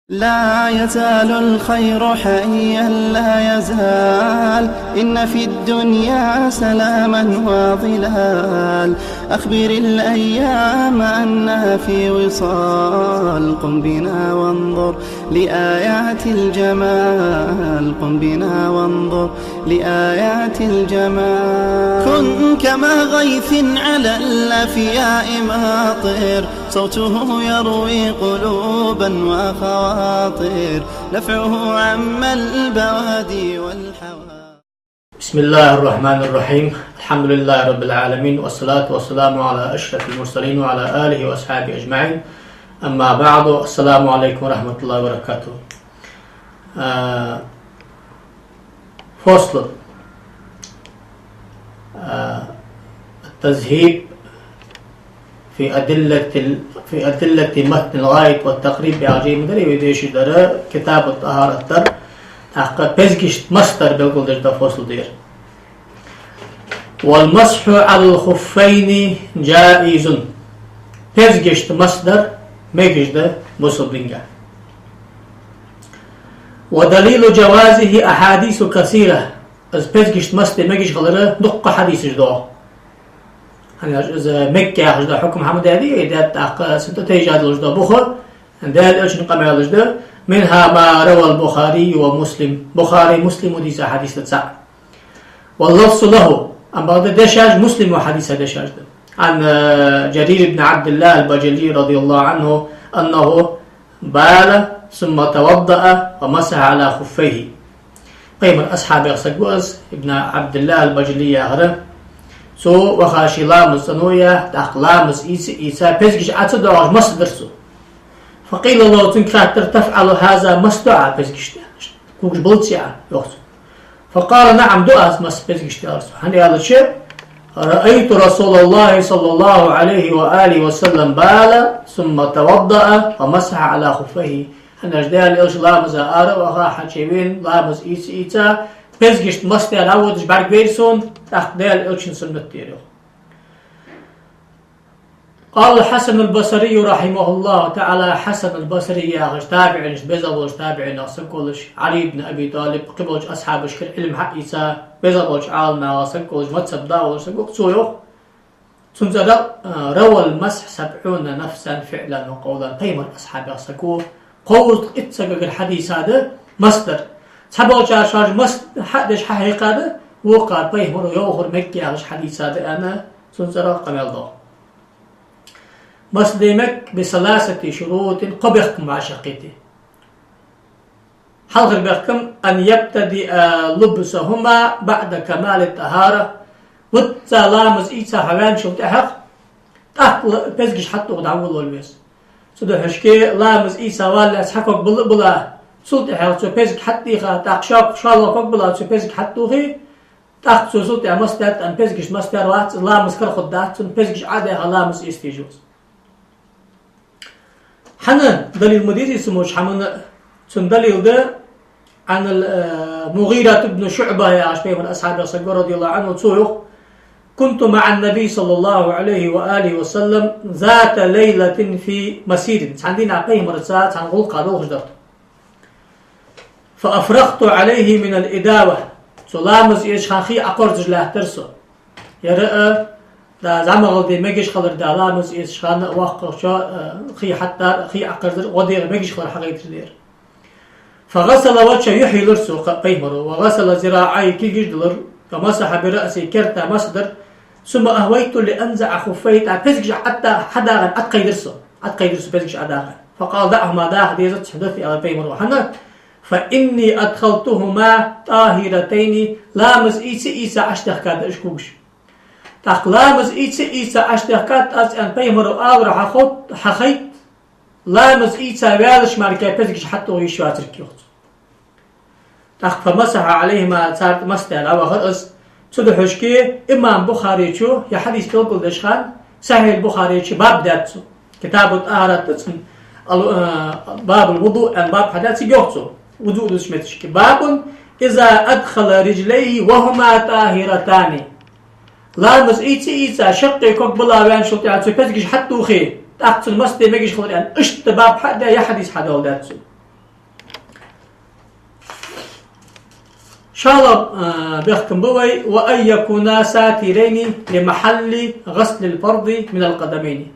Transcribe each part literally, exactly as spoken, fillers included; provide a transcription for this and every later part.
لا يزال الخير حيا لا يزال، إن في الدنيا سلاما وظلال. أخبر الأيام أنها في وصال، قم بنا وانظر لآيات الجمال، قم بنا وانظر لآيات الجمال. كن كما غيث على الأفياء ماطر، صوته يروي قلوبا وخواطر، نفعه عم البوادي والحواضر. بسم الله الرحمن الرحيم. الحمد لله رب العالمين، والصلاة والسلام على أشرف المرسلين وعلى آله وأصحابه أجمعين. أما بعد، السلام عليكم ورحمة الله وبركاته. А, фасл. А, التذهيب في أدلة ال-، في أدلة متن الغاية والتقريب яхача жайна тӀара вай дешаш дар, китабу тӀахӀарат дар, тӀаккха пезигашта масхь дар белгалдеш да фасл да ер. والمسح على الخفين جائز. Пезигашта масхь дар мегаш да бусалба динга. ودليل جوازه أحاديث كثيرة. Из пезигашта масхь де мегаш хилара дукха хьадисаш да. ХӀана аьлча из мег яхаш да хьукам хӀама даьдий, э, даьд тӀаккха синтӀа тайжа долаш да бух, Даьла Элчан къамаьлаш да. منها ما رواه البخاري ومسلم. Бухаре, Муслима дийца хьадис да цаӀ. واللفظ له. Амма бакъда дешаш Муслима хьадиса дешаш да. عن جرير بن عبد الله البجلي رضي الله عنه أنه بال ثم توضأ ومسح على خفيه. Пайхамара асхьабех саг ва из, Ибн Ӏабдиллахь аль-Баджали яхар. Цо ваха ше ламаз цӀенъяь, тӀаккха ламаз ийца, ийца, пезигаш Ӏо ца доагӀаш масхь дир цо. فقيل له, цунга хаьттар: تفعل هذا, масхь ду Ӏа пезигашта? Когаш баллаций Ӏа, йоах цо. فقال: نعم, ду аз масхь пезигашта, аьлар цо. ХӀана аьлча: رأيت رسول الله صلى الله عليه وآله وسلم بال ثم توضأ ومسح على خفيه. ХӀана аьлча Даьла Элча ламаза ара а ваха, хьачувена, ламаз ийца, ийца, пезигашта масхь даь дӀаводаш бӀаргавайра сона, тӀаккха Даьла Элчан суннат да ер, йоах. قال الحسن البصري رحمه الله تعالى, Хьасан аль-Басри яхаш табиӀинашта беза волаш, табиӀинех саг волаш, Ӏали ибн Аби ТӀалиб, кхыболча асхьабашкара Ӏилма хьаийца беза волча Ӏаламнахах саг волаш, мазхӀаб да волаш саг ва, цо йоах: цун цӀерагӀа, а, روى المسح سبعون نفسا فعلا وقولا, пайхамара асхьабех саг ва, кховзткъа итт сагагара хьадийца да масхь дар. Цхьаболчар шоаш масхь хьа а деш хьахьекха да, вокхар пайхамара йоахар мег яхаш хьадийца да аьнна, цун цӀерагӀа къамаьл доагӀа. Масхь де мег بثلاثة شروط, кхо бехкам вӀашагӀкхийтте. Хьалхара бехкам: أن يبتدئ لبسهما بعد كمال الطهارة. Вуцца ламаз ийца хьаваьнначул тӀехьагӀа тӀаккха ла-, пезигаш хьатӀатоха дӀаволавала веза. Цудухьа шке ламаз ийца валлалца цхьа ког бала а бала, цул тӀехьагӀа цо пезиг хьатӀадийха, тӀаккха шо-, шоллагӀа ког балалца цо пезиг хьатӀатохе, тӀаккха цо цул тӀехьагӀа масхь даьд аьнна, пезигашта масхь даьр вац, ламаз кара хургдац цун, пезигаш Ӏо а даьха ламаз эца дезаш ва из. ХӀана далил ма дезий цу моча хӀаман? Цун далил да, عن ال-, э, المغيرة بن شعبة яхаш пайхамара асхьабех саг ва, رضي الله عنه, цо йоах: كنت مع النبي صلى الله عليه وآله وسلم ذات ليلة في مسير. Цхьан дийнахьа пайхамарца цхьан гӀулакха долхаш дар тхо. فأفرغت عليه من الإداوة. Цо ламаз эцаш хана хий Ӏокхорзаш лаьттар со. Ер а, да, зӀамагӀа де мегаш хилар, да, ламаз эцаш хана а воккхагӀчо, а, хий хьатӀадар, хий Ӏокхарзар, гӀо дегӀа мегаш хилар хьагойтар да ер. فغسل وجهه, юхь йилар цо, кхы а пайхамара, وغسل ذراعيه, кулгаш дилар, ومسح برأسه, керта масхь дир, ثم أهويت لأنزع خفيه, тӀаккха пезигаш Ӏо-, хьадагӀа, Ӏокхайдир со. Ӏокхайдир со пезигаш ӀодагӀа. فقال: دعهما, даха дезац, хьадота, аьлар пайхамара. ХӀана? فإني أدخلتهما طاهرتين, ламаз ийца, ийца Ӏочудехкад уж когаш. ТӀаккха ламаз ийца, ийца Ӏочудехкад аз, аьнна, пайхамара аларах хьахайт-, хьахайт, ламаз ийца ваьлча мара пезигаш хьатӀатоха йиш яцар, йоах цо. ТӀаккха فمسح عليهما, цар тӀа масхь даь дӀавахар из. Цудухьа шке имам Бухаречо ер хьадис белгалдеш хана, Сахьихь Бухаречо баб даьд цо. Китабу тӀахӀарат да цун, ал-, а, бабул вуду аьнна баб хьадаь, цига йоах цо, вузу деш метташка: باب إذا أدخل رجليه وهما طاهرتان. Ламаз ийца, ийца, шаккхе ког бала ваьнначул тӀехьагӀа цо пезигаш хьатӀатохе, тӀаккха цун масхь де мегаш хилар аьнна, иштта баб хьа а даь, ер хьадис хьадоаладаьд цо. ШоллагӀа, а, бехкам ба вай: «وأن يكونا ساترين لمحل غسل الفرض من القدمين».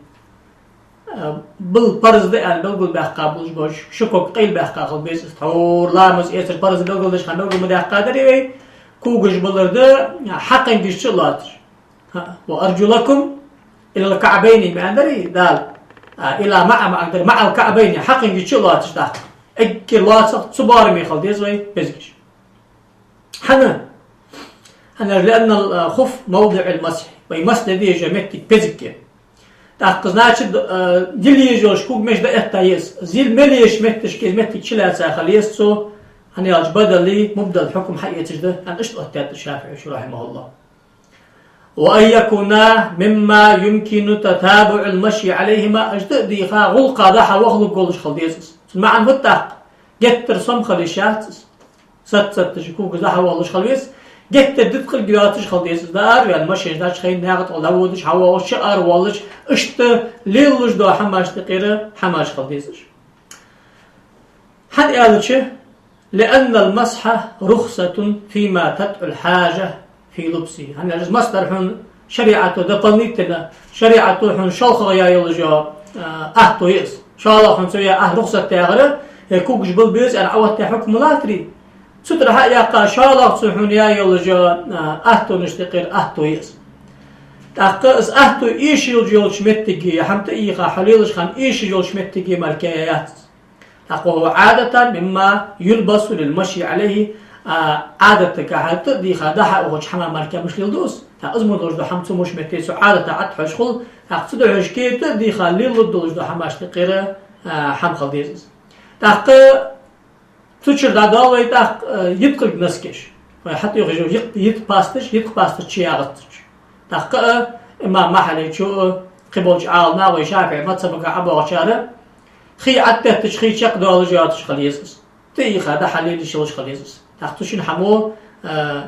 А, бул парз да аьнна белгалбаьккха болаш бола ши ког къайлабаьккха хила беза. Тхьовра ламаз эцар парз белгалдеш хьа белгал ма даьккхадарий вай, когаш балар да хьакхенгаш чу а лоацаш. ХӀа, «وأرجلكم إلى الكعبين» ма аьннадарий Дала. А, «إلى مع» ма аьннадарий, «مع الكعبين», хьакхенгаш чу а лоацаш тӀаккха. Эггара лоацагӀа цу боараме хила деза вай пезигаш. ХӀана? ХӀана аьлча, «لأن الخف موضع المسح». Вай масх де дезаш йола моттиг пезиг я. ТӀаккха, значит, а, дилла езаш йолча когамеша дӀаэтта еза из. Зил мел езача метташка из моттиг чулаьца хила еза цо, хӀана аьлча, бадали мубдал хьукам хьаэцаш да, аьнна, иштта оттадаьд ШафиӀийс, رحمه الله. «وأن يكونا مما يمكن تتابع المشي عليهما», уж тӀа а дийха, гӀулакха дӀа-хьа вахалургволаш хила деза из. Цун маӀан фуд тӀаккха? Геттара сом хила йиш яц из. Сатт-сатташ когаш дӀа-хьа вахалуш хила веза, геттара дицкъалг йоацаш хила деза из. ДӀаараваьнна, машен чу, хӀаьта наькъа тӀа дӀаводаш, хьавоагӀаш, чу аравоалаш, иштта лелалуш дола хӀамаш тӀакхера хӀамаш хила деза уж. ХӀана аьлча, «لأن المسح رخصة فيما تدعو الحاجة في لبسه». ХӀана аьлча, масх дар хьона шариӀато дополнительно, шариӀато хьона шолхагӀа яь йолаш йола, а, аьттув я из. ШоллагӀа хьона цо яь аьттув, рухсат яхар, э, когаш бала беза аьнна Ӏооттаяь хьукам ма латарий. Цу тӀара хьаяьккха, шоллагӀа цо хьона яь йолаш йола, а, аьттонаш тӀакхера аьттув я из. ТӀаккха из аьттув эшаш йолча моттиге, хӀама тӀаийха хьо лелаш хана эшаш йолча моттиге мара яь яц из. ТӀаккха «وهو عادة مما يلبس للمشي عليه», а, Ӏадатагахьа тӀа а дийха дӀа-хьа ухача хӀаман мара муш леладу из. ТӀаккха из мо долаш дола хӀама цу муш метте цу Ӏадата тӀа хьош хул. ТӀаккха цу духьашка тӀа а дийха лелалургдолаш дола хӀамаш тӀакхера, а, хӀама хила деза из. ТӀаккха цу чура дӀадоал вай тӀаккха, а, йиткъалг носкеш. Вай хьатӀехьа йола йиткъ-, йиткъа пасташ, йиткъа пасташ чу ягӀац цу чу. ТӀаккха а имам Махьаллечо а, кхыболча Ӏаламнаха, вай ШафиӀий мазхӀабага ӀобоагӀачар а, хий Ӏотеттача хий чакхдоалаш йоацаш хила еза из. ТӀаийха дӀа-хьа лела йиш йолаш хила еза из. ТӀаккха цу шин хӀамо, а,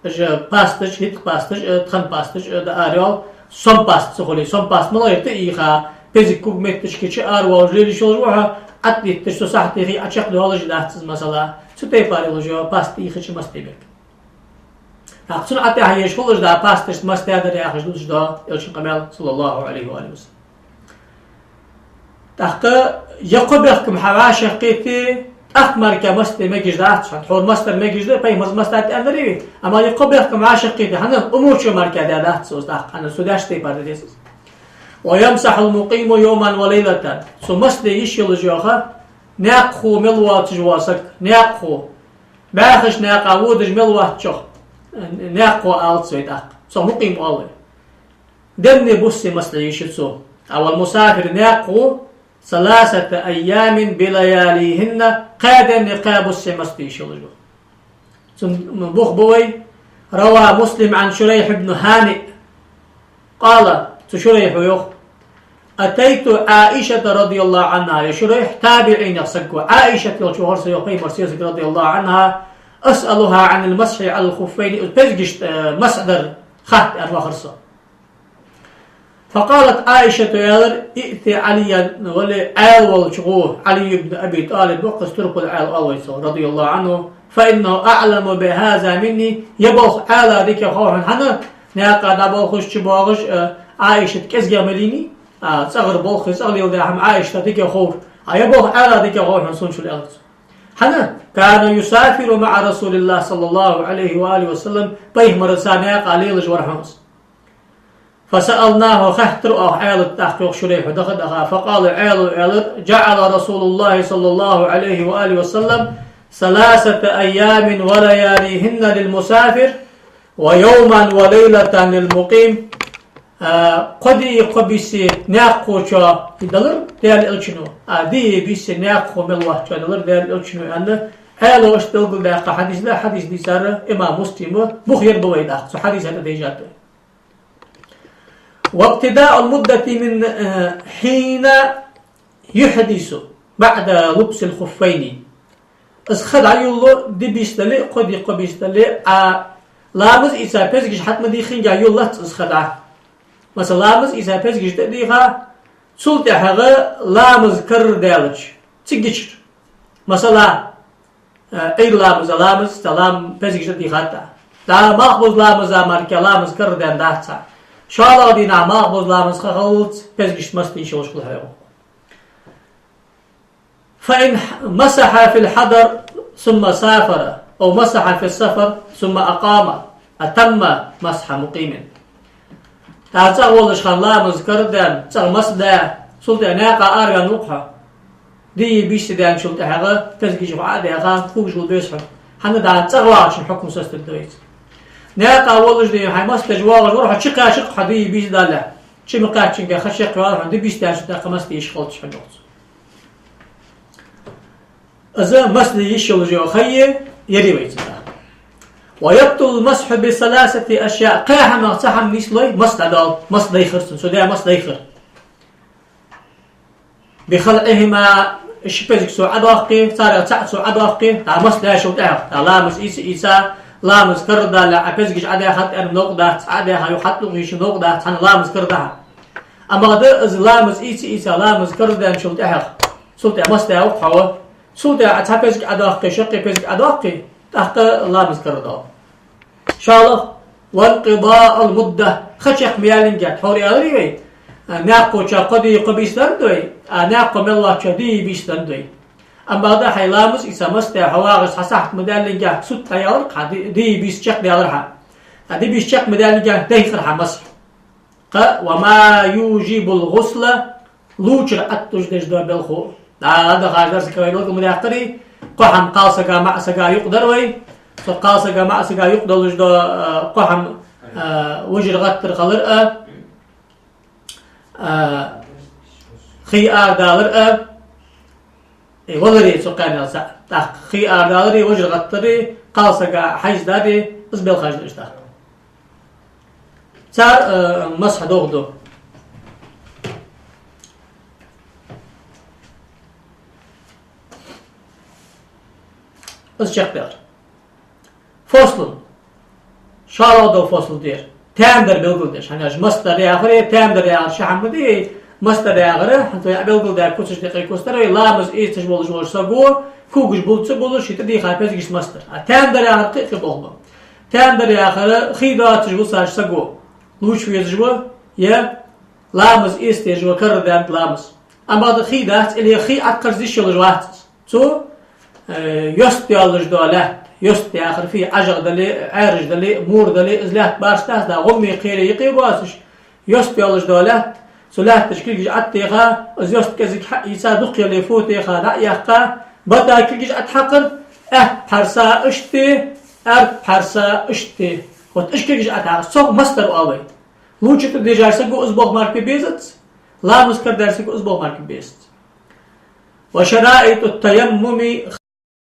уж пасташ, йиткъа пасташ а, тхан пасташ а дӀааравоал, сом паст ца хуле. Сом паст малагӀа я? ТӀаийха пезиг кога метташка чу аравоалаш лела йиш йолаш ва хьо, Ӏотетташ цу сахьате хий Ӏочакхдоалаш дац из, масала. Цу тайпара йолаш йола паст тӀаийхача масх де мег. ТӀаккха цунна тӀехьа еш хулаш да пасташца масх даьдар яхаш дувцаш да Элчан къамаьл, صلى الله عليه وآله وسلم. ТӀаккха е кхо бехкам хьа вӀашагӀкхийтте, тӀаккха мара масх де мегаш дац хьона. Тхьовра масх дар мегаш да, пайхамарца масх даьд аьннадарий вай, амма е кхо бехкам вӀашагӀкхийтте, хӀана, умучо мара даьдац цо из тӀаккха, хӀана, цо даьча тайпара де деза из. «ويمسح المقيم يوما وليلة». Цо масх де йиш йолаш йола наькъахо мел воацаш вола саг, наькъахо, бӀаьхача наькъа водаш мел воацачох наькъахо оал вай тӀаккха. Цох мукъим оал вай. Денна-буссе масх де йиш я цо. А «والمسافر», наькъахо, «ثلاثة أيام بلياليهن», кхаь денна, кхаь буссе масх де йиш йолаш ва. Цун бух ба вай: «روى مسلم عن شريح بن هانئ قال», цу Шурайхо йоах: «أتيت عائشة رضي الله عنها», ер Шурайх табиӀинех саг ва, Ӏаишат яхача вахар со, йоах, пайхамара сесаг, رضي الله عنها, «أسألها عن المسح على الخفين», из пезигашта, э, масх дар хатта аьнна вахар со. «فقالت عائشة», аьлар: «ائت عليا», вале, Ӏаьла волча гӀо, Ӏали ибн Аби ТӀалиб ва-кх из, турпал Ӏаьла оал вай цох, رضي الله عنه, «فإنه أعلم بهذا مني», ер болх Ӏаьлага дикагӀа хов хьона, хӀана, наькъа дӀаболхаш, чубоагӀаш, э, Ӏаишат кӀезигагӀа ма лийнай, а, цӀагӀара болх, цӀагӀа леладаь хӀама Ӏаишата дикагӀа хов, а ер болх Ӏаьлага дикагӀа хов хьона сона, аьлар цо. ХӀана? «كان يسافر مع رسول الله صلى الله عليه وآله وسلم», пайхамарца наькъа лелаш вар хьона из. «فسألناه», хаьттар оаха Ӏаьлага тӀаккха, йоах Шурайхо, даха-даха. «فقال», Ӏаьлас аьлар: «جعل رسول الله صلى الله عليه وآله وسلم ثلاثة أيام ولياليهن للمسافر ويوما وليلة للمقيم». А, кхо ди, кхо бийса наькъахочоа далар Даьла Элчано, а, ди, бийса наькъахо мел воацачоа далар Даьла Элчано, аьнна, Ӏаьлас иштта белгалдаьккха хьадис да, хьадис дийцар имам Муслим ва, бух ер ба вай тӀаккха, цу хьадиса тӀа дийшад. «وابتداء المدة من، э، حين يحدث بعد لبس الخفين». Из ха дӀайолалу ди-бийса дале а, кхо ди-кхо бийса дале а, Ӏа ламаз ийца пезигаш хьатӀа ма дийххинге йолалац из ха дӀа. Масала, ламаз ийца пезигаш тӀа а дийха, цул тӀехьагӀа ламаз карара даьлча, циггачара. Масала, Ӏуйра ламаза ламаз, цу лам-, пезигаш а дийхад. ДӀа малхбуза ламаза мара ламаз карардаьнна дац цхьа. ШоллагӀа дийнахьа малхбуза ламаз ха хиллалца пезигашта масхь де йиш йолаш хул хьона. فإن مسح في الحضر ثم سافر، أو مسح في السفر ثم أقام، أتم مسح مقيم. ТӀаккха цӀагӀа волаш хана ламаз карардаьнна, цӀагӀа масхь даь, цул тӀехьа наькъа араваьнна ва-кх хьо. Ди-йиъ бийса ца даьнначул тӀехьагӀа пезигаш хьо Ӏо а даьха, кулгаш гулбеза хьона. ХӀана аьлча цӀагӀа вагӀачун хьукам соцадергда вайца. Наькъа волаш дий, хьай масхь деш воагӀаш вар хьо, чукхаьчар-кх хьо ди-йиъ бийса далехь. Чу ма кхаьччинге ха чакхйоалар хьона, ди бийса даьнначул тӀехьа масхь де йиш хилац хьона, йоах цо. Из масхь де йиш йолаш йола ха я, ер я вайцига. ويبطل المسح بثلاثة أشياء. Кхаь хӀамах цхьа хӀама нийслой масхь дӀадала, масхь дайхар цун, цо даь масхь дайхар. بخلعهما, ши пезиг цо Ӏодоаккхе, царех цаӀ цо Ӏодоаккхе, тӀаккха масхь даьчул тӀехьагӀа, тӀаккха ламаз ийца, ийца, ламаз карардаьлча Ӏа пезигаш Ӏодаьхад аьнна новкъа дац, Ӏо а даьха, юха хьатӀалуш йиш йола новкъа дац, цхьана ламаз карардаьхьа. Амма хӀанз из ламаз ийца, ийца, ламаз карардаьнначул тӀехьагӀа, цул тӀехьа масхь даь ва-кх хьо, цул тӀехьа Ӏа цхьа пезиг Ӏодоаккхе, шаккхе пезиг Ӏодоаккхе, тӀаккха ламаз карардоал. ШоллагӀа, وانقضاء المدة, ха чакх ма яьллинге, тхьовра аьлар вай, наькъа кхоачача кхо ди, кхо бийса дар дой, а наькъа кхо мел воацача ди-йиъ бийса дар дой. Амма хӀанз хьай ламаз ийца масхь даь хьо вагӀаш цхьа сахьат ма даьллинге, сутта дӀаялар хьа, ди-, ди-йиъ бийса чакхдаьлар хьа. А ди-йиъ бийса чакх ма даьллинге, дайхар хьа масхь. Кхы, وما يوجب الغسل, лувчар Ӏоттадеш дола белхаш. ДӀа а дахаш дар саг вай белгал ма даьккхарий, кхо хӀама кхалсага, маӀасага юкъе дар вай. Цу кхалсага, маӀасага юкъе долаш дола, а, кхо хӀама, а, вижар-гӀаттар хилар а, а, хий арадалар а, э, валаре цу кхаьннел цаӀ. ТӀаккха хий арадалари, вижар-гӀаттари, кхалсага хьайздари, из белхаш да уж тӀаккха. Цар, э, масхь дохаду. Из чакхдаьлар. فصل. ШоллагӀа дола фасл да ер. Таьмадар белгалдеш. ХӀана аьлча масдар яхар, таьмадар яхар ши хӀама да, масдар яхар, хӀанз вай белгалдаьд куцаш тӀа кхы куцаш тӀа, вай ламаз эцаш волаш волча саго, кулгаш буллац а буллаш, ший тӀадийха пезигаш масдар. А таьмадар яхар кхы а кхы болх ба. Таьмадар яхар хий доацаш висача саго лувча везаш ва, е ламаз эца дезаш ва, карардаьннад ламаз. Амма хий дац, или хий Ӏоткхарза йиш йолаш вац из. Цу, э, йост йоаллаш дола лаьтта, йост яхар фу я, Ӏажагӏа дале, Ӏаьржа дале, мур дале, из лаьтта башха дац, да гӀомме кхере юкъе боацаш, йост йоаллаш дола лаьтта, цу лаьттача кулгаш Ӏотеха, из йост кӀезига хьаийца, дукха яле фота яха, дӀа а яьккха, бата кулгаш Ӏотхьакхар, аьтта пхьарса иштта, аьрда пхьарса иштта. Вот уж кулгаш Ӏотхьакхаш, цох масдар оал вай. Лувча тӀадежача саго из болх мара бе безац, ламаз карардаьча саго из болх мара бе безац. وشرائط التيمم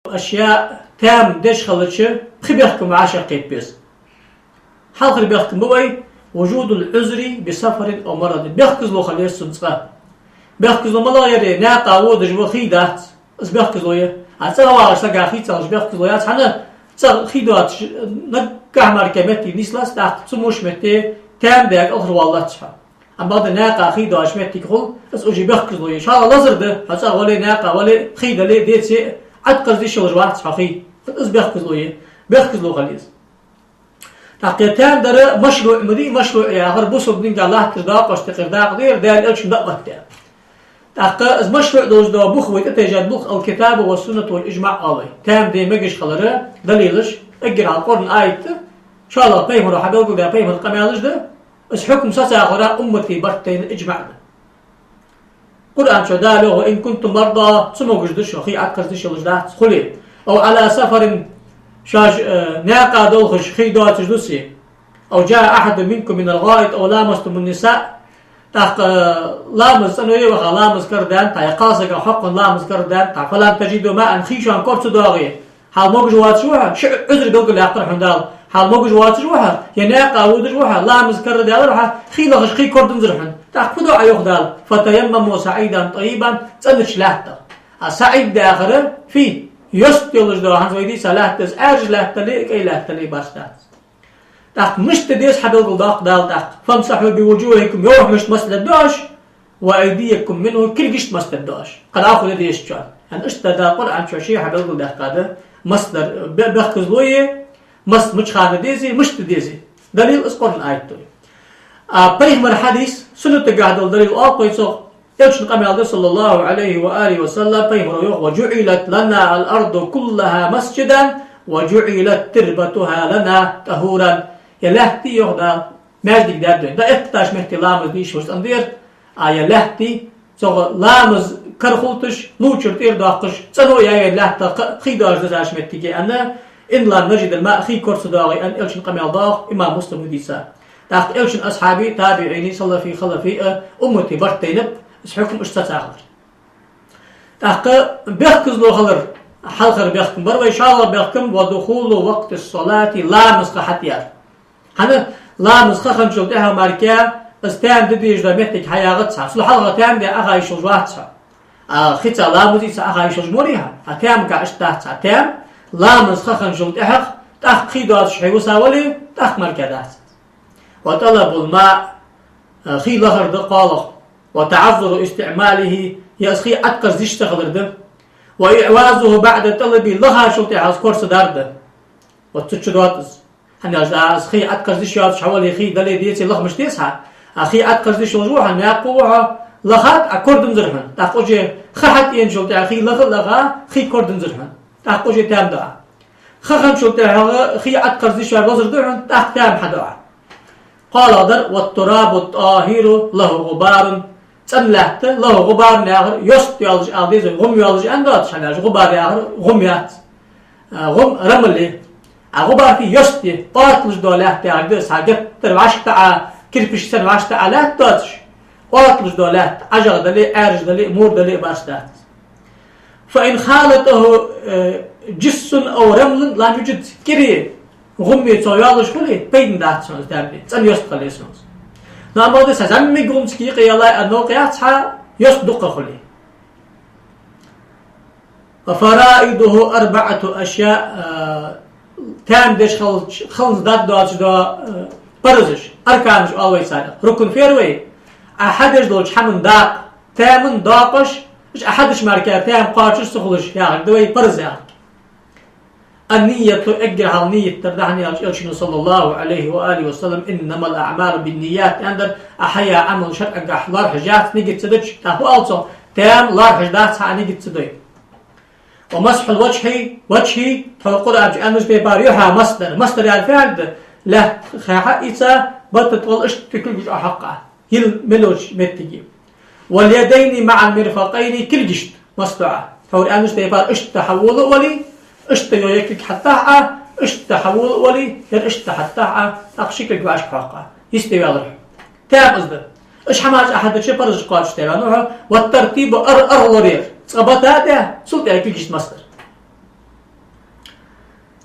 أشياء, таьмам деш хилча, пхи бехкам вӀашагӀкхета беза. Хьалхара бехкам ба вай: وجود العذر بسفر أو مرض. Бехказло хила еза цун цкъа. Бехказло малагӀа я ер? Наькъа водаш ва, хий дац. Из бехказло я. А цӀагӀа вагӀаш сага хий ца хилча бехказло яц, хӀана, цӀагӀа хий доацаш, наггахьа мара моттиг нийслац, тӀаккха цу муш метте таьмам даь кӀалхарвоалац хьо. Амма хӀанз наькъа хий доацаш моттиг хул, из уже бехказло я. ШоллагӀа лазар да, хьо цӀагӀа вале, наькъа вале, хий дале, деце, Ӏоткхарза йиш йолаш вац хьо хий. Из бехказло я. Бехказло хила еза. ТӀаккха таьмадар машруӀ ма дий, машруӀ яхар бусалба динга латташ доакъошта юкъера дакъа да ер, Даьла Элчано дӀа а оттадаь. ТӀаккха из машруӀ долаш дола бух вай тӀатайжа болх الكتاب والسنة والإجماع оал вай. Таьмам де мегаш хилара далилаш, эггара хьалха Къуръан аят да, шоллагӀа пайхамара хьабелгалдаь пайхамара къамаьлаш да, из хьукам соцахилара уммата барт тайна иджмаӀ да. Къуръан чу Дала йоах: وإن كنتم مرضى, цамогаш да шо, хий Ӏоткхарза йиш йолаш дац, хуле. أو على سفر, шоаш, э, наькъа долхаш, хий доацаш да шо. أو جاء أحد منكم من الغائط أو لامستم النساء. ТӀаккха, э, ламаз цӀенои ваха, ламаз карардаьннад, е кхалсага хьокхунна ламаз карардаьннад, فلم تجدوا ماء, хий шоана кора ца доагӀе. Хьал могаш воацаш ва хьо, ши Ӏузар белгалъяьккхар хьона Дала. Хьал могаш воацаш ва хьо, е наькъа водаш ва хьо, ламаз карардаьлар хьа, хий лахаш хий кораданзар хьона. ТӀаккха фу ду Ӏа, йоах Дала: فَتَيَمَّمُوا صَعِيدًا طَيِّبًا, цӀенача лаьттах. А саӀид яхар фу я? Йост йолаш дола, хӀанз вай дийца лаьтта да из, Ӏаьржа лаьтта дале, кӀай лаьтта дале, башха дац. ТӀаккха мишта де деза хьабелгалдоаккх Дала тӀаккха: فَامْسَحُوا بِوُجُوهِكُمْ, йовхьамашта масхь дергда оаш, وَأَيْدِيَكُمْ مِنْهُ, кулгашта масхь дергда оаш. Кхы дӀахо де дезача. ХӀана, иштта Дала Къуръан чу ше хьабелгалдаьккхад, Масса дар бе-, бехказло я, масса мича хана дезе, мишта дезе. Далил из Къуръан аят да. А пайхамара хьадис, суннатагахьа дола далил оал вай цох, Элчан къамаьл да, صلى الله عليه وآله وسلم, пайхамара йоах: «وجعلت لنا الأرض كلها مسجدا وجعلت تربتها لنا طهورا». Ер лаьтта, йоах Дала, маьждиг даьд вайна. Да, эттача метте ламаз деш вай цӀендар, а ер лаьтта, цох ламаз кара хулийташ, лувчар тӀера доаккхаш, цӀено яь ер лаьтта кхы-, хий доацаш дезача моттиге, аьнна, «إن لم نجد الماء», хий кора ца доагӀе, аьнна, Элчан къамаьл да, имам Муслима дийца. ТӀаккха Элчан асхьабий, табиӀиний, салафий, халафий а уммата барт тайнаб, из хьукам иштта цаӀ хилар. ТӀаккха бехказло хилар, хьалхара бехкам бар вай, шоллагӀа бехкам: «ودخول وقت الصلاة», ламаза ха хьатӀаяр. ХӀана, ламаза ха хинначул тӀехьагӀа мара из таьма де дезаш дола моттиг хьаягӀац хьа. Цул хьалха таьма де Ӏоха йиш йолаш вац хьо. А хица ламаз ийца Ӏоха йиш йолаш ма варий хьо. А таьмага иштта дац хьа. Таьма ламаза ха хинначул тӀехьагӀа, тӀаккха хий доацаш хьо виса вале, тӀаккха мара дац. «وطلب الماء», хий лахар да кхоалагӀа. «وتعذر استعماله», е из хий Ӏоткъарза йиш ца хилар да. «وإعوازه بعد طلبه», лахачул тӀехьагӀа из кора ца дар да. Вот цу чу доагӀа из. ХӀана аьлча, а, из хий Ӏоткъарза йиш йоацаш хьо вале, хий дале, деце, лаха мишта деза хьа? А хий Ӏоткъарза йиш йолаш ва хьо, наькъа ва хьо, лахад, а кора динзар хьона. ТӀаккха уже ха хьатӀаеначул тӀехьагӀа хий лаха а лаха, хий кора динзар хьона. ТӀаккха уже таьма ду Ӏа. Ха хинначул тӀехьагӀа хий Ӏоткъарза йиш яр лазар да хьона, тӀаккха таьма хьаду Ӏа. КхоалагӀдар: «والتراب الطاهر له غبار». ЦӀена лаьтта, له غبار яхар йост йоаллаш ала деза, гӀум йоаллаш аьнна доацаш, хӀана аьлча гӀубар яхар гӀум яц. А, гӀум рамал я. А гӀубар фу йост я, оаталуш дола лаьтта яхар да, цхьа геттара вӀашкатаӀа, кирпишца санна вӀашкатаӀа лаьтта доацаш. Оаталуш дола лаьтта, ӀажагӀа дале, Ӏаьржа дале, мур дале, барс дац. «فإن خالطه جس أو رمل لم يجد». КӀири гӀум цох йоаллаш хуле, пайдана дац цунах, из таьма де, цӀена йост хила еза цунах. Но амма да, цхьа зӀамига гӀум цхьа юкъе яле а, новкъа яц хьа, йост дукха хуле. «وفرائضه أربعة أشياء», а, таьма деш хилча, хиланза даргдоацаш дола, а, парзаш, арканаш оал вай царех. Рукн первый, Ӏа хьадеш долча хӀаман дакъа, таьман доакъош, уж Ӏа хьадеш мара таьма кхоачаш ца хулаш, яхар да вай парз яхар. «النية», эггара хьалха ният дар да, хӀана аьлча Элчано, صلى الله عليه وآله وسلم, «إنما الأعمال بالنيات», аьннадар, Ӏа хьаяь Ӏамал шарӀагахьа лоархӀаш яц нигат ца дича, тӀаккха фу оал цох, таьма лоархӀаш дац хьа Ӏа нигат ца дой. «ومسح الوجه», ваджхӀи, тхьовра Къуръан чу аьннача тайпара юхьа масхь дар. Масхь дар яхар фу яхилга да? Лаьтта ха хьаийца, баттал тӀагӀолла иштта кулгаш Ӏохьакха. Йилла мел йолча моттиге. «واليدين مع المرفقين», кулгашта масхь ду Ӏа. Тхьовра аьннача тайпара иштта хьавола а вале, иштта ер кулг хьаттахь Ӏа, иштта хьавола а вале, ер иштта хьаттахь Ӏа, тӀаккха ши кулг вӀашка хьокх Ӏа. Йисте ваьлар хьо. Таьма из да. Уж хӀамаш Ӏа хьадича парзаш кхоачаш таьма ваьннав хьо, «والترتيب», ар-, аргӀа лораяр. Цкъа бата а даь, цул тӀехьагӀа кулгашта масхь дар.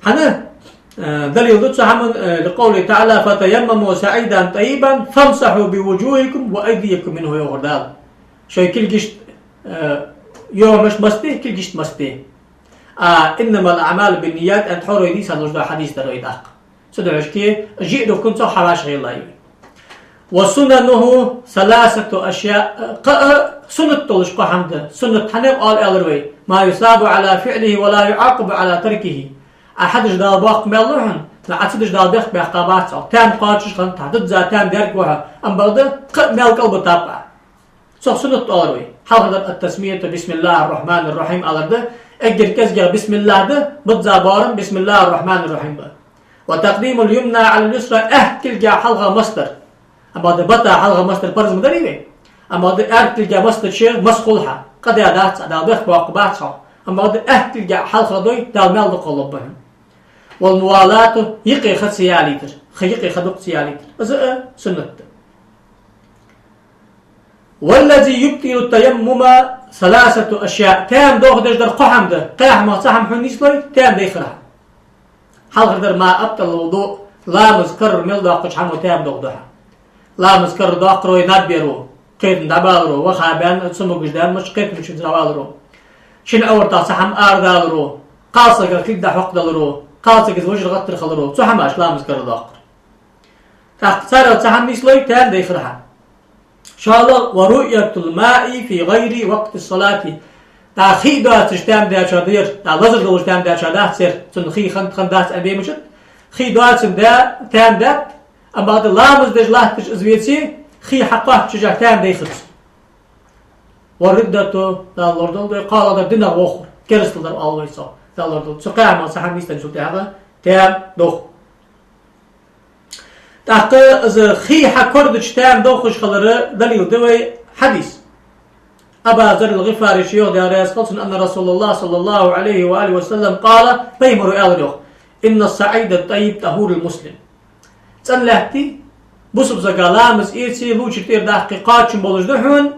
ХӀана, э, далил да цу хӀаман, э, «لقوله تعالى: فتيمموا صعيدا طيبا فامسحوا بوجوهكم وأيديكم منه», йоах Дала. Шоай кулгашта, э, йоагӀаш масхь де, кулгашта масхь де. А «إنما الأعمال بالنيات» аьнна тхьовра дийца луш да хьадис дар вай тӀаккха. Цудухьа шке жиъ дуккун цох хьавӀашагӀъеллай. «وسننه ثلاثة أشياء», кхы а суннат долаш кхо хӀама да. Суннат хӀана оал аьлар вай? «ما يثاب على فعله ولا يعاقب على تركه». Ӏа хьадеш Дала боккха маьл лу хьона, но Ӏа ца деш Дала бехк баьккха бац хьох. Таьма кхоачаш хинна, тӀаккха дизза таьма дерг ва хьо, амма бакъда кхы а маьл кӀалбитаб Ӏа. Цох суннат оалар вай. Хьалхардар «التسمية بسم الله الرحمن الرحيم» алар да, эггара кӀезигагӀа бисмиллахӀ да, бизза боарам «بسم الله الرحمن الرحيم» ба. «وتقديم اليمنى على اليسرى», аьтта кулга хьалха масхь дар. Амма да бата хьалха масхь дар парз ма дарий вай. Амма да аьрда кулга масхь дича масхь хул хьа. Къа даь дац Ӏа, Дала бехк боаккха бац хьох. Амма да аьтта кулга хьалха дой, Дала маьл дукха лургба хьона. «والموالاة», юкъе ха ца ялийтар. Ха юкъе ха дукха ца ялийтар. Из а суннат да. «والذي يبطل التيمم ثلاثة أشياء». Таьма дохадеш дар кхо хӀама да. Кхаь хӀамах цхьа хӀама хьона нийслой, таьма дайхар хьа. Хьалхардар «ما أبطل الوضوء», ламаз карара мел доаккхача хӀамо таьма дохаду хьа. Ламаз карара доаккхаро е наб яро, кхетам дӀабаларо, ваха баьнна, цамогаш даьнна, мичча кхетам чу дӀаваларо. Шин Ӏовратах цхьа хӀама арадаларо, кхалсагах кулг дӀахьокхадаларо, кхалсага из вижар гӀаттар хиларо, цу хӀамаша ламаз карара доаккхар. ТӀаккха царех цхьа хӀама нийслой, таьма дайхар хьа. ШоллагӀа: «ورؤية الماء في غير وقت الصلاة». ТӀаккха хий доацаш таьма даьчоа да ер, тӀаккха лазар долаш таьма даьчоа дац ер, цунна хий хиннад, хиннадац аьнна бе ма дац. Хий доацаш да, таьма даьд, амма бакъда ламаз деш латташ из веце, хий хьакхоаччашехь таьма дайхац. والردة, Дала лорадолда вай, кхоалагӀдар динах вохар, керастал дар оал вай цох, Дала лорадолда. Цу кхаь мал са хьа нийсденначул тӀехьагӀа таьма дох. ТӀаккха из хий хьакорадича таьма дохаш хилара далил да вай хьадис. Абу Зарр ал-ГӀифари ший йоах, Даьла раьза хилва цунна, أن رسول الله صلى الله عليه وآله وسلم قال, пайхамара аьлар йоах: إن الصعيد الطيب طهور المسلم. ЦӀена лаьттеи, бусалба сага ламаз эцеи лувчар тӀера даккхе кхоачам болаш да хьона,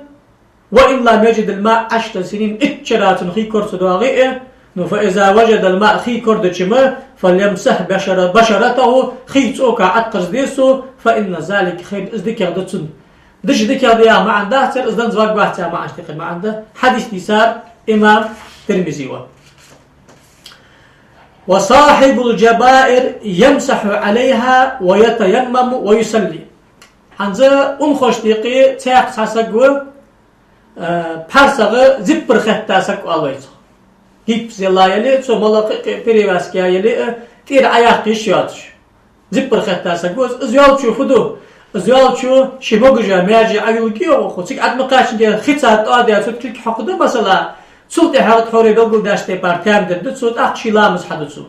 وإن لم يجد الماء عشر سنين, итт шера цунна хий кора ца доагӀе а, ну, فإذا وجد الماء, хий корадича-м, فليمسح بشر-, بشرته, хий цӀока Ӏоткъарза деза цо, فإن ذلك خير, из дикагӀа да цунна. Дича дикагӀа да яха маӀан дац ер, из данза варгвац яха маӀан, тӀехьа маӀан да. Хьадис дийцар имам Тирмизи ва. وصاحب الجبائر يمسح عليها ويتيمم ويصلي. ХӀанз унахошта юкъе цхьа саг ва, э, пхьарсагӀа зиппар хетта саг оал вай цох. Гипс елла яле а, цо молла кхы а перевязка яь яле а, тӀера Ӏояккха йиш йоацаш. Зиппар хетта саг ва из. Из йолчо фу ду? Из йолчо ший могаш йола маьже Ӏойилга йоах хьона, цига Ӏад ма кхаьчча, хица тӀоа даь, цу кулг хьокхаду, масала, цул тӀехьагӀа тхьовра белгалдаьча тайпара таьма дергда цо, тӀаккха ший ламаз хьаду цо.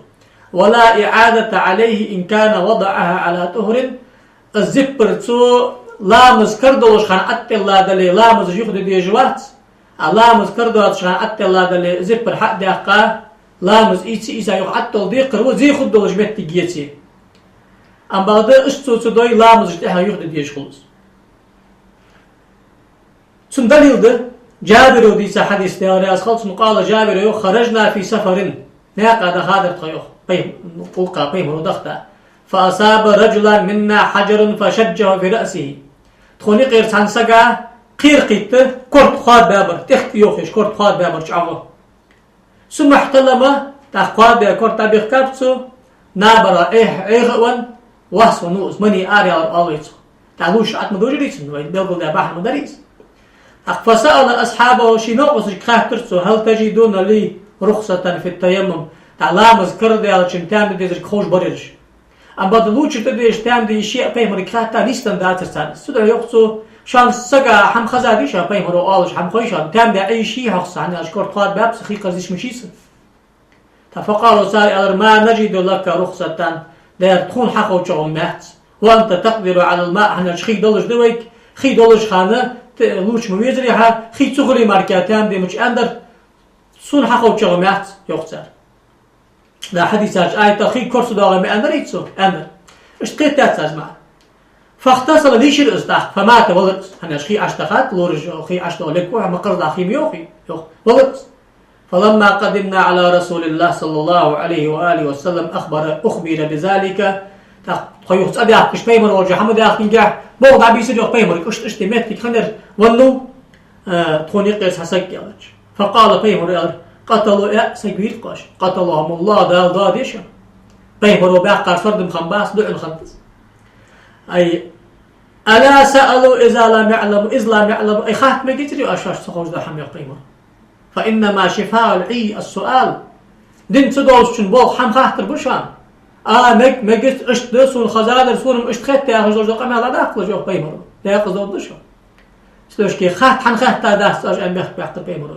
ولا إعادة عليه إن كان وضعها على طهر. Из зиппар цо ламаз кара долаш хана Ӏоттаделла дале, ламазаш юха де дезаш вац. А ламаз кара доацаш хана Ӏоттаделла дале, зиппар хьа а даьккха, ламаз ийца, ийца юха Ӏоттадала декхар ва зе хургдолаш моттиг еце. Амма бакъда иштта цо ца дой, ламазаш тӀехьа юха де дезаш хул из. Цун далил да Джабира дийца хьадис, Даьла раьза хилва цунна, قال, Джабира йоах: خرجنا في سفر. Наькъа дахадар тхо йоах, пайх-, гӀулакха, пайхамаро даха. فأصاب رجلا منا حجر فشجه في رأسه. Тхона юкъера цхьан сага кхера кхийтта корта хоадабаьбар, тӀехьа йохаш корта хоадабаьбар чӀоагӀа. ثم احتلم, тӀаккха кхоадабаь корта дӀабихкаб цо, набара Ӏеха, Ӏеха а венна, вас венна ва из, мани араяьлар оал вай цох. ТӀаккха лувчар Ӏад ма дожарий цунна, вай белгалдаь бахьан ма дарий из. ТӀаккха فسأل أصحابه, ший новкъосташка хаьттар цо: هل تجدون لي رخصة في التيمم؟ ТӀаккха ламаз кара даьлча-м таьма де дезарг ховш бар ераш. Амма бакъда лувчар тӀадежа таьма де йиш я пайхамарга хаьтта нийсденна дацар царна. Цудухьа йоах цо: шоана сага хӀама хезадий шоана, пайхамаро оалаш хӀама хой шоана, таьма де Ӏе йиш йий хьогӀ са, хӀана аьлча корта хоадабаьб са, хий кхарза йиш ма йий са. ТӀаккха فقالوا цар аьлар: ما نجد لك رخصة, дера тхона хьаховчагӀа ма яц. وأنت تقدر على الماء, хӀана аьлча хий долаш да вайга, хий долаш хана те-, лувча ма везарий хьо, хий ца хуле мара таьма де мича аьннадар, сона хьаховчагӀа ма яц, йоах цар. Да хьадиса чу, аята, хий кора ца доагӀе ма аьннарий цо, аьннар. Иштта кхетадаьд цар из маӀан. فاغتسل, лийчар из тӀаккха, فمات, валар из. ХӀана аьлча хий Ӏочудахад, лораша хий Ӏочудоха лергва, ма кхарза хий ма йоах, йоах, валар из. فلما قدمنا على رسول الله صلى الله عليه وآله وسلم أخبر، أخبر بذلك. ТӀаккха тхо юха цӀадаьхкача, пайхамар волча хӀама даьхкинге, болх дӀабийцар йоах пайхамарга, иштта, иштта моттиг хиннаяр, веннав, э, тхона юкъера цхьа саг аьлча. فقال, пайхамара аьлар: قتلوا, э, саг вийра-кх оаш. قتلهم الله, Дала доаде шо. Пайхамаро баьккхар сардам хиннабац, дуӀа хиннад из. أي ألا سألوا إذا لم يعلموا، إذ لم يعلموا, ай, хатта мегацарий оаш, шоашта ца ховш дола хӀама, йоах пайхамаро. فإنما شفاء العي السؤال. Дин ца долчун болх хӀама хаттар ба шоана. А, мег-, мегац, иштта да, сона хезадар, сона-м иштта хетта яхаш долаш дола къамаьл дӀадаккхалаш, йоах пайхамаро. Декъаза долаш да шо. Цудухьа хатта хӀана хаттаргдац оаш аьнна, бехк баьккхар пайхамаро.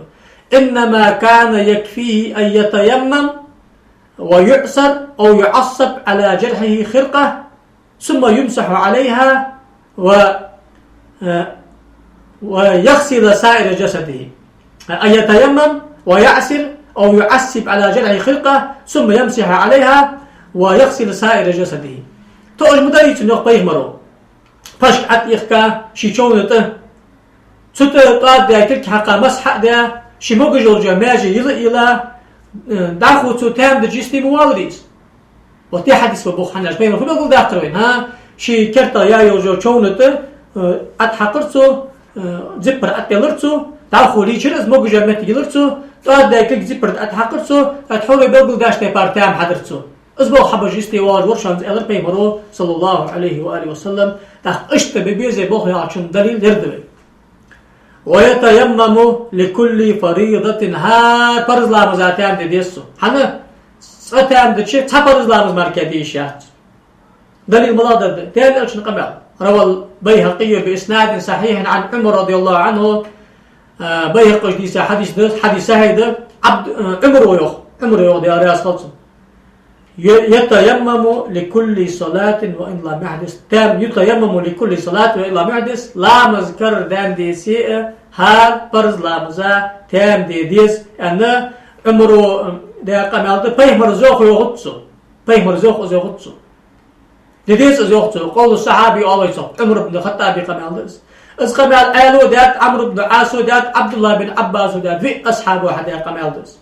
إنما كان يكفيه أن يتيمم ويعصر أو يعصب على جرحه خرقة ثم يمسح عليها و، ويغسل سائر جسده. أن يتيمم ويعصر أو يعصب على جرحه خرقة ثم يمسح عليها ويغسل سائر جسده. Тоъаш ма дарий цунна, йоах пайхамаро. Пашка Ӏоихка ший човна тӀа, цу тӀа тӀоаддаь кулг хьакха масхь а даь, ший могаш йолча маьже йила а йила, э, дӀахо цо таьма дича йисте ма воаларий из. Вот ер хьадис ва бух, хӀана аьлча пайхамаро фу белгалдаьккхар вайна, хӀа? Ший керта яь йолча човна тӀа, э, Ӏад хьакхар цо, э, зиппар Ӏоттаделар цо, дӀахо лийчар из, могаш йола моттиг йилар цо, тӀоаддаь кулг зиппар тӀа Ӏад хьакхар цо, тӀаккха тхьовра белгалдаьча тайпара таьма хьадар цо. Из болх хьабеш йисте воалаш вар шоана из, аьлар пайхамаро, صلى الله عليه وآله وسلم. ТӀаккха иштта бе безе болх йоагӀачун далил ер да вай. ويتيمم لكل فريضة, хӀара парз ламаза таьма де деза цо. ХӀана? Цкъа таьма дича, цхьа парз ламаз мара де йиш яц. Далил малагӀа да? Даьла Элчан къамаьл. روى البيهقي بإسناد صحيح عن عمر رضي الله عنه. А, Байхакъас дийца хьадис да, хьадис сахьихь да, Ӏабд-, а, Ӏумара йоах, Ӏумара йоах, Даьла раьза хилва цунна. ي-, يتيمم لكل صلاة وإن لم يحدث. Таьма, يتيمم لكل صلاة وإن لم يحدث. Ламазгара даьма деце а, хӀара парз ламаза таьма де деза, аьнна, Ӏумара, м, даь къамаьл да, пайхамара из йоах йоахац цо. Пайхамара из йоах, из йоахац цо. Де деза из йоах цо. قول الصحابي оал вай цох. Ӏумар ибн Хаттаба къамаьл да из. Из къамаьл Ӏаьлас даьд, Ӏамр ибн Ӏаса даьд, Ӏабдуллахь бин Ӏаббаса даьд, виъ асхьабо хьадаь къамаьл да из.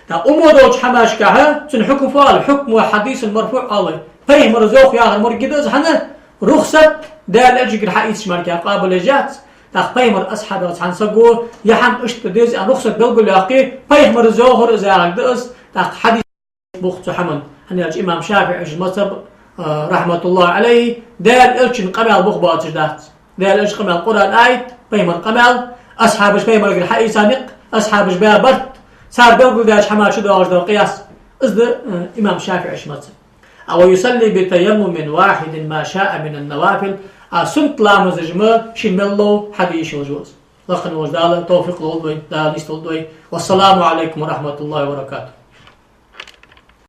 ТӀаккха укх долча хӀамашкахьа цун хьукм фу оал, حكم حديث مرفوع оал вай. Пайхамара из йоах яхар мо гида из, хӀана? Рухсат Даьла Элчагара хьаийцача мара къоабал еш яц. ТӀаккха пайхамара асхьабех цхьан саго, е хӀама иштта деза аьнна рухсат белгалйоаккхе, пайхамара из йоахар из яхилга да из. ТӀаккха хьадис бух цу хӀаман. ХӀана аьлча имам ШафиӀийс мазхӀаб, а, رحمة الله عليه, Даьла Элчан къамаьл бух боацаш дац. Даьла Элчан къамаьл Къуръан аят, пайхамара къамаьл, асхьабаша пайхамарагара хьаийца никъ, асхьабаша баь барт, цар белгалдаьча хӀаман чу доагӀаш дола къияс. Из да, а, имам ШафиӀийс мазхӀаб. А ويصلي بتيمم واحد ما شاء من النوافل. А суннат ламазаш ма шийна мел лов хьаде йиш йолаш ва из. Лакха волча Дала тавфикъ лолда вайна, Дала нийсдолда вай. والسلام عليكم ورحمة الله وبركاته.